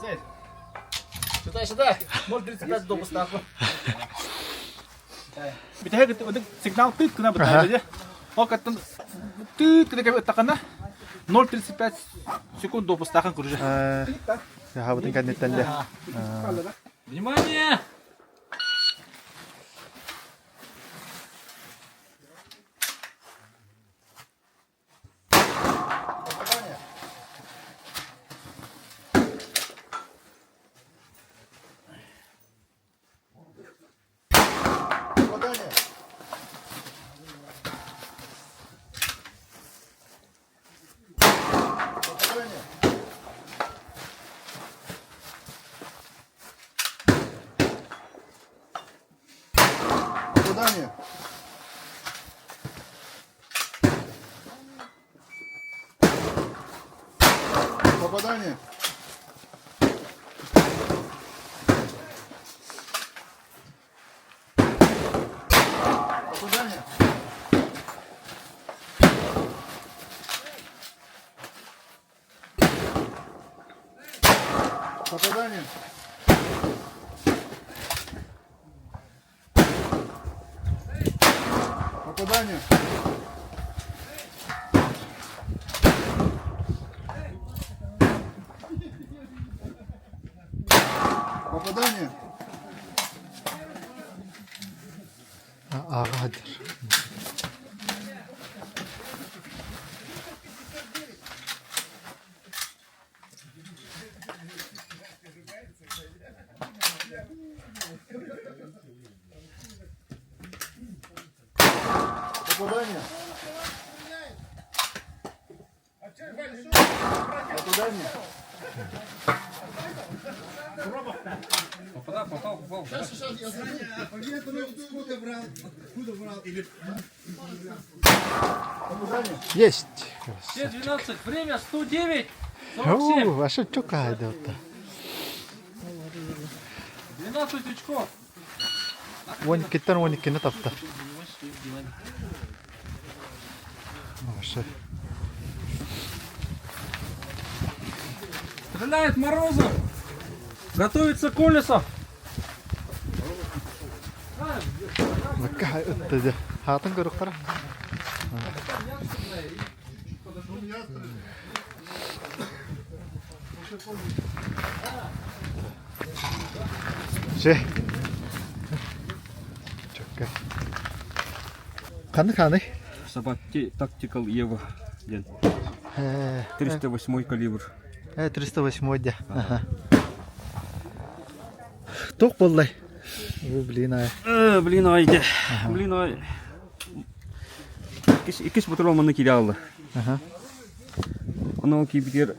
Цель. Сюда, сюда. 0.35 допуск нахуй. Битэ сигнал тыт кына бытаа Ол каттан тыт кына кэбэ такана 0.35 секунд допустахан куржа. Яхабытын кэнниттэн дэ. Внимание! Попадание. Попадание. Попадание. Попадание. Попадание. Ааҕа сылдьар. Попадание. Попадание. Попадал, попал, попал. Сейчас, сейчас, я забыл. Откуда брал? Откуда брал? Или... Попадание. Есть. Все 12, время 109, 47. Оо, аша чокаайда. 12 очков. 12-тэн 12-ни тапта. Вообще. Стреляет Морозов. Готовится Колесов. Макка ытта дьэ. Хаатын көрүөхтэрэ. Дьэ. Чөккө. Ханнык ханый? Собаки Tactical Ева диэн. 308 калибр. 308 дьэ. Аха. Туох буоллай? Бу блин ай. Блин ай дьэ. Блин ай. Иккис, иккис ботуруон манна киирэ хаалла. Ону ол киирбитигэр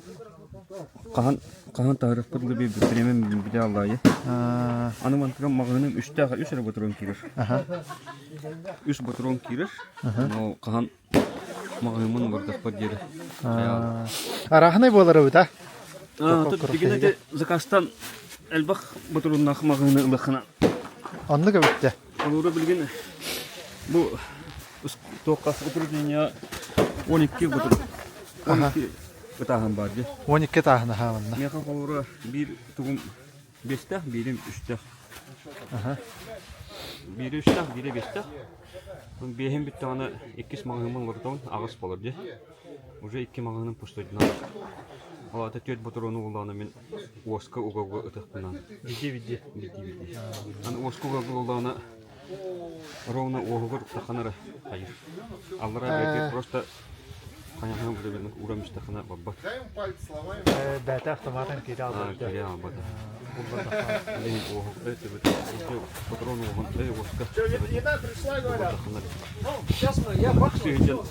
хаһан хаһан таһырыахпыт дылы бириэмэм бүтэ хаалла Аны мантыгам маҕаһыыным үстээх үс эрэ ботуруон киирэр. Үс ботуруон киирэр. Ону хаһан маҕаһыыммын уларытыахпар диэри. Арааһынай буолар эбит а? Билигин ити заказтан элбэх ботуруоннаах маҕаһыыны ылыаххына. Оннук эбит дьэ. Олору билигин бу туохха упражнение 12 ботур 12 ытааһын баар дии. 12 ытааһын аһаа манна. Миэхэ холобура биир тугум биэстээх, биирим үстээх. Биири үстээх, биирэ биэстээх. Биэһим бүттэҕинэ иккис маҕаһыыммын олордоҕун аҕыс буолар дии. Уже икки маҕаһыыным пустойдунан. Ол аата түөрт ботуруону буллаҕына мин уоска уга-уга ытыахпынан. Биди-биди. Биди-биди. Аны уоска уга буллаҕына ровно уоһугар таххан эрэ хайыр. Аллара бэйэтигэр просто хайаһынан бу урам истэххинэ барбат. Бэйэтэ автоматын киирэ албат. Киирэ албат. Патрон уоһун уоска. Еда пришла, говорят. Сейчас мы, я бахну.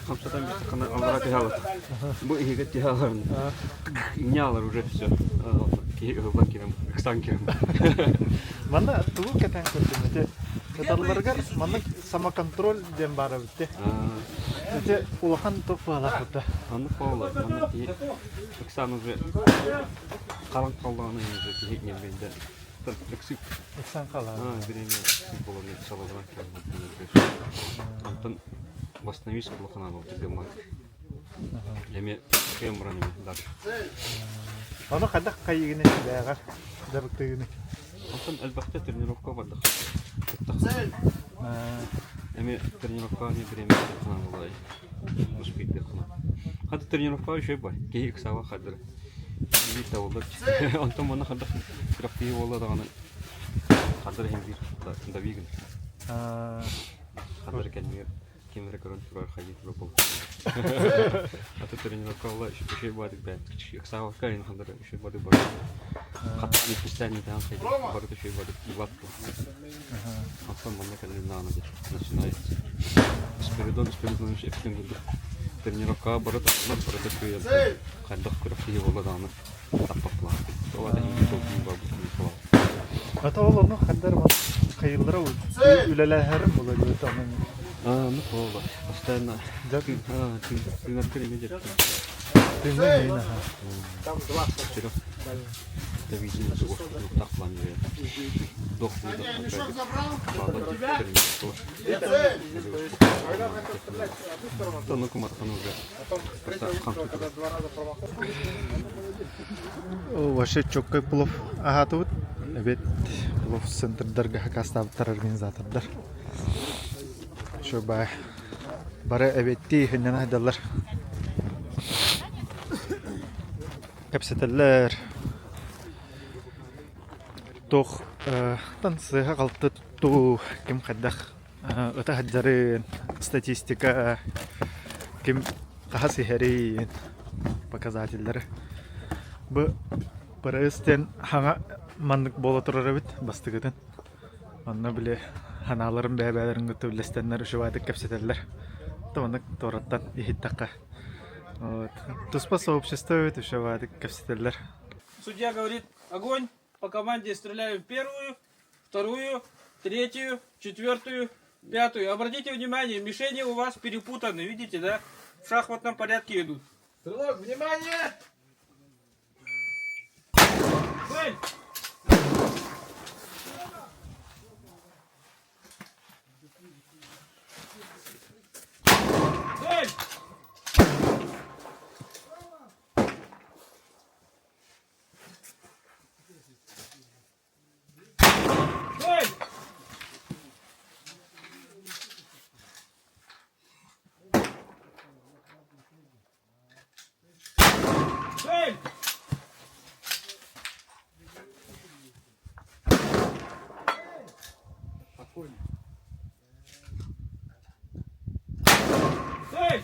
Хамсатан бистахана аллара тиһалар. Бу иһигэ тиһалар. Иннялар уже все. Киһи ыһыллан кирем, ыксан кирем. Манна тугу кэтээн көрдүм ити Ыталларыгар маннык самоконтроль диэн баар эбит дии. Ити улахан туох быһалаах быта. Оннук буолла. Манна киһи ыксаан уже халан халлааны уже киһи ньэмбэйдэ. Ыксык. Ыксан халаан. Бириэмэ ыксык буолан салаллан Онтон восстановись улахан аал гыммат. Эми кыйан баран эми дальше. Ону хайдах хайыгыны бэйэҕэр дьарыктыгыный? Онтон элбэхтэ тренировка бардах. Эми тренировка не время булай. Успейдехна. Хата тренировка еще бар. Киһи ыксаба хадыр. Биир табыллар. Онтон манна хардах күрэхтэһии буолла даҕаны хадыр иһин биир давигын. Хадыр кэннигэр ким эрэ көрөн турар хайыы турар буолла. Аты тренировка буолла үчүгэй баадык бээн. Ыксаабакка иһин хадыр үчүгэй баадык бар. Хаттаан иккистээн итээн хайдах барыта үчүгэй баадык гладко. Онтон манна кэлэн наана диэн начинается. Спиридон Спиридонович эппитин курдук тренировкаҕа бары тахсаллар, барыта үчүгэй хайдах күрэхтэһии буолла даҕаны таппаппылаах. Ол аата иһин толкуйун барбыт Ата ол ону хандар хайыллара үлэлээһэрим була диэт онон. Ну буолла. Постоянно тыынар кэлиҥэ дьэртим. Спортивный мин аха. Вообще чоккай плов аһаатыбыт. Эбет плов центрдарга хакастаабыттар организатордар. Шо бай бары эбеттии хыннана сылдьаллар. Кэпсэтэллэр. Туох тан сыыһа-халты туттуу, ким хайдах ыта сылдьарын, статистика, ким хаһа сиһэрин показателлары. Бу ПРС диэн хаҥа маннык буола турар эбит бастакытын. Онно били ханааларын бэйэ-бэйэлэрин кытта үллэстэннэр үчүгэйдик кэпсэтэллэр. Маннык туораттан иһиттэххэ. Вот. Туспа сообщество эбит үчүгэйдик кэпсэтэллэр. Судья говорит, огонь, по команде стреляем первую, вторую, третью, четвертую, пятую. Обратите внимание, мишени у вас перепутаны, видите, да? В шахматном порядке идут. Стрелок, внимание! Цель! Цель! Цель! Цель! Цель! Цель! Цель! Цель! Цель!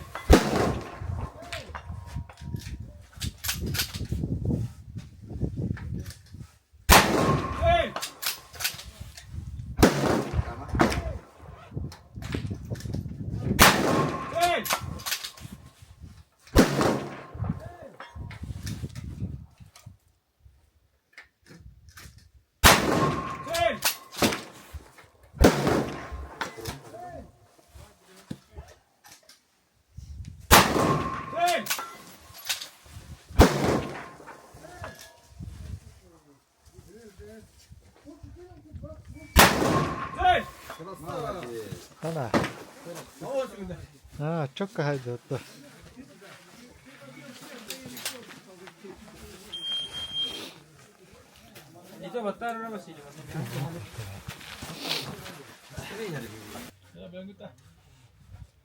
Цель! Ана. А, чокко хайдатта.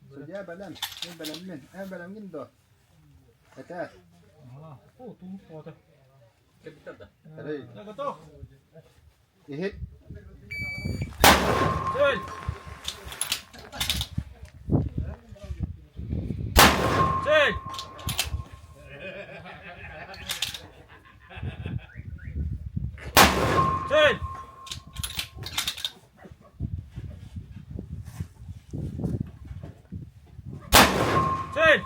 Судья бэлэм, эн бэлэммин, эн бэлэмҥин дуо? Этээр. Эрэй. Иһит. Цель! Цель! Цель! Цель!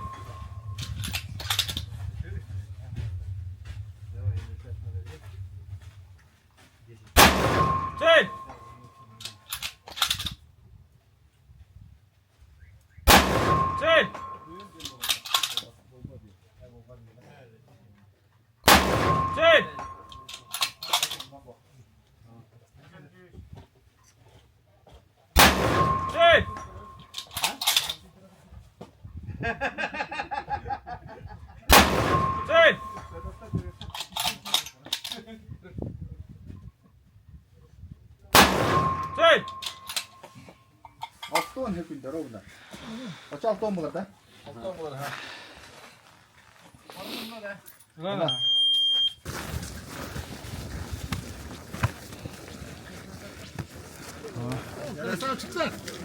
Цель! Цель! Цель! Цель! Цель! Цель! Алтон hökүндэ ровно. Оча алтон булар да? Алтон булар, ха.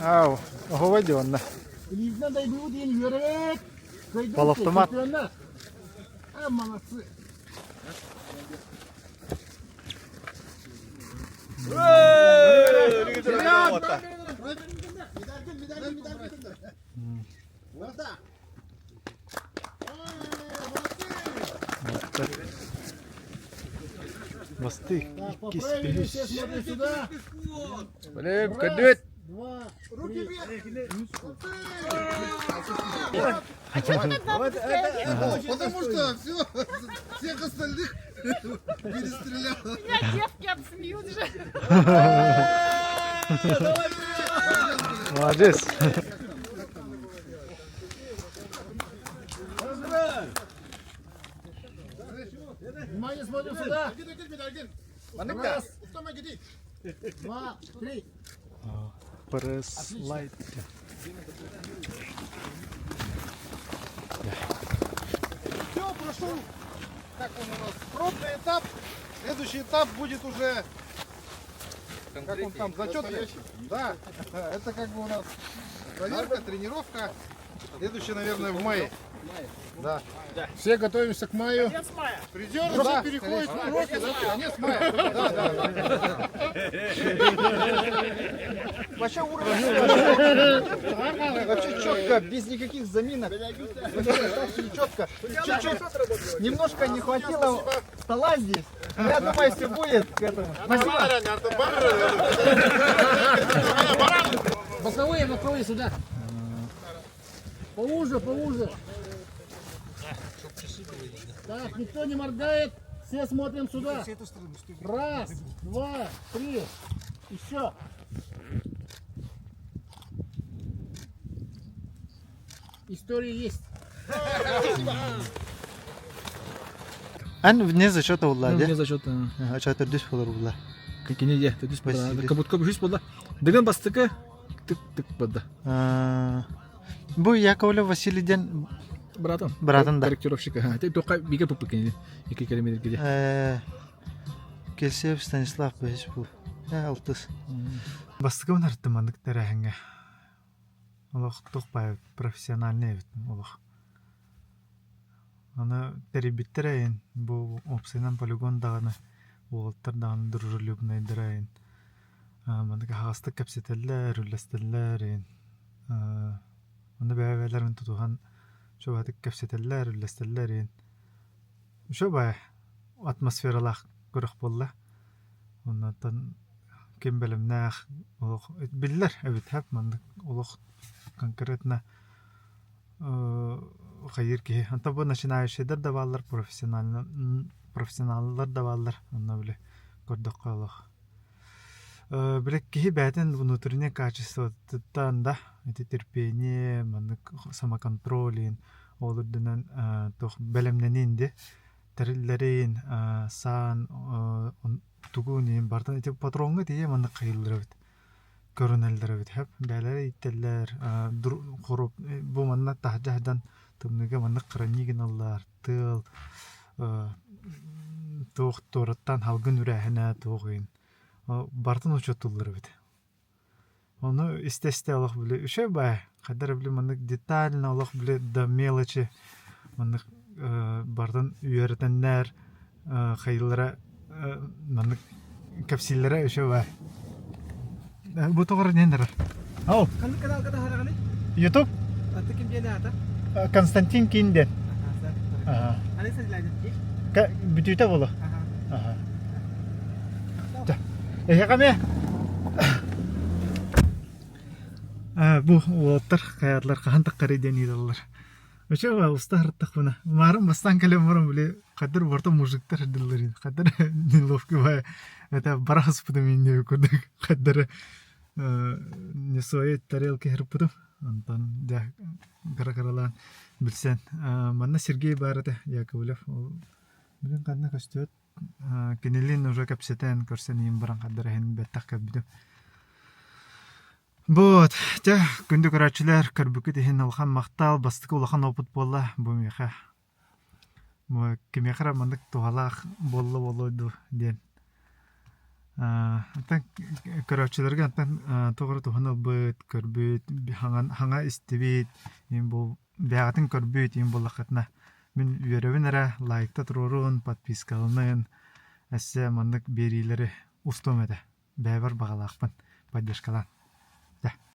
Ау, оһуобай дии онно. Илиитинэн дайбыы диэн үөрэбит. Полуавтомат. А, молодцы. Бастык, иккис, үһүс. Блин, кадет! А что ты тогда Вот это, Потому что все, всех остальных перестрелял. Меня девки обсмеют же. Молодец. Внимание, смотрим сюда. Раз, два, три. Press light. Все, прошел, как он у нас, пробный этап. Следующий этап будет уже, как он там, зачетный. Да, это как бы у нас проверка, тренировка. Следующий, наверное, в мае. Да. Все готовимся к маю. Конец мая. Призеры Да, переходят в конечно. уроки, да? Конец мая. Да, да, да. Вообще уровень вообще четко, без никаких заминок. Вообще так всё четко. Чуть-чуть немножко не хватило стола здесь. Но Я думаю, все будет к этому. Спасибо. Боковые, боковые сюда. Поуже, поуже. Так, никто не моргает, все смотрим сюда. Раз, два, три. Еще. История есть. Эн вне зачета улла, Ну, де? вне зачета. Ача төрдүс болар улла. Кини де, төрдүс болар. Василий. Кабутка үһүс буолла. Дыгын бастакы тык тык барды. Бу Яковлев Василий диэн Братан. Братан да. Корректировщик. Ага. Ты тоққа биге пупы кини. Екі километр где. Келсеев Станислав бэһис бу. Алтыс. Бастыкыбын артым маннык тэрээһиҥҥэ. Олох туох баайбыт профессиональный эбит олох. Аны тэрийбиттэр эйин бу уопсайынан полигон даҕаны уолаттар даҕаны дружелюбнайдара эйин. Маннык аһаҕастык кэпсэтэллэр, үллэстэллэр эйин. Онно бэйэ-бэйэлэрин тутуһан чугаһатык кэпсэтэллэр, үллэстэллэр эйин. Үчүгэй баайы атмосфералаах күрэх буолла. Оннуттан ким бэлэмнээх олох биллэр эбит һэп маннык олох конкретно хайыыр киһи. Онтон бу начинающийдар да бааллар, профессионально профессионаллар да бааллар. Онно били көрдөххө олох. Били киһи бэйэтин внутреннее качествотыттан да ити терпение, маннык самоконтролин ол үрдүнэн туох бэлэмнэниин ди тэриллэрин саан тугун иһин барытын ити патроҥҥа тиийэ маннык хайыыллар эбит көрүнэллэр эбит һэп бэйэлэрэ ииттэллэр хоруоп бу манна таһырдьа сылдьан тымныыга маннык хранить гыналлар тыал туох туораттан салгын үрээһинэ туох иһин барытын учуоттууллар эбит Ону истэ-истэ олох били үчүгэй баайы хайдах эрэ били маннык детально олох били до мелочи маннык барытын үөрэтэннэр хайыылара маннык кэпсииллэрэ үчүгэй баайы. Бу тоҕо эрэ диэн эрэр. Ау. Ханнык каналга таһараҕыный? Ютуб? Аты ким диэн аата? Константин Кин диэн. Аха. Аны сылдьан Бүтүүтэ буолуо. Аха. Эһиэхэ эмиэ бу уолаттар хайаатылар хаһан таххарый диэн ыйыталлар. Очо уста сырыттахпына маарым бастаан кэлэн баран били хадыр борто мужиктар диллэрин хадыр неловко бай это бара хаспытым инде курдук хаддары не своей тарелки хырпытым онтон дьэ кыра-кыралаан билсэн манна Сергей баар этэ Яковлев ол билин ханна көстүбэт Кинилиин уже кэпсэтэн, көрсөн иһин баран хардара иһин бэттэх көрбүтүм. Вот, дьэ, күндү көрөөччүлэр, көрбүккүт иһин улахан махтал, бастакы улахан опыт буолла бу миэхэ. Бу кимиэхэ эрэ маннык туһалаах буолла буолуо дуу диэн. Оттон көрөөччүлэргэ оттон туох эрэ туһаны ылбыт, көрбүт, хаҥа истибит, бу Бэйэҕитин көрбүт иһин буоллаххытына, мин үөрэбин эрэ, лайкта туруорун, подпискаланын, өссө маннык биэриилэри устуом этэ. Бэйэбэр баҕалаахпын, поддержкалаан. Дьэ.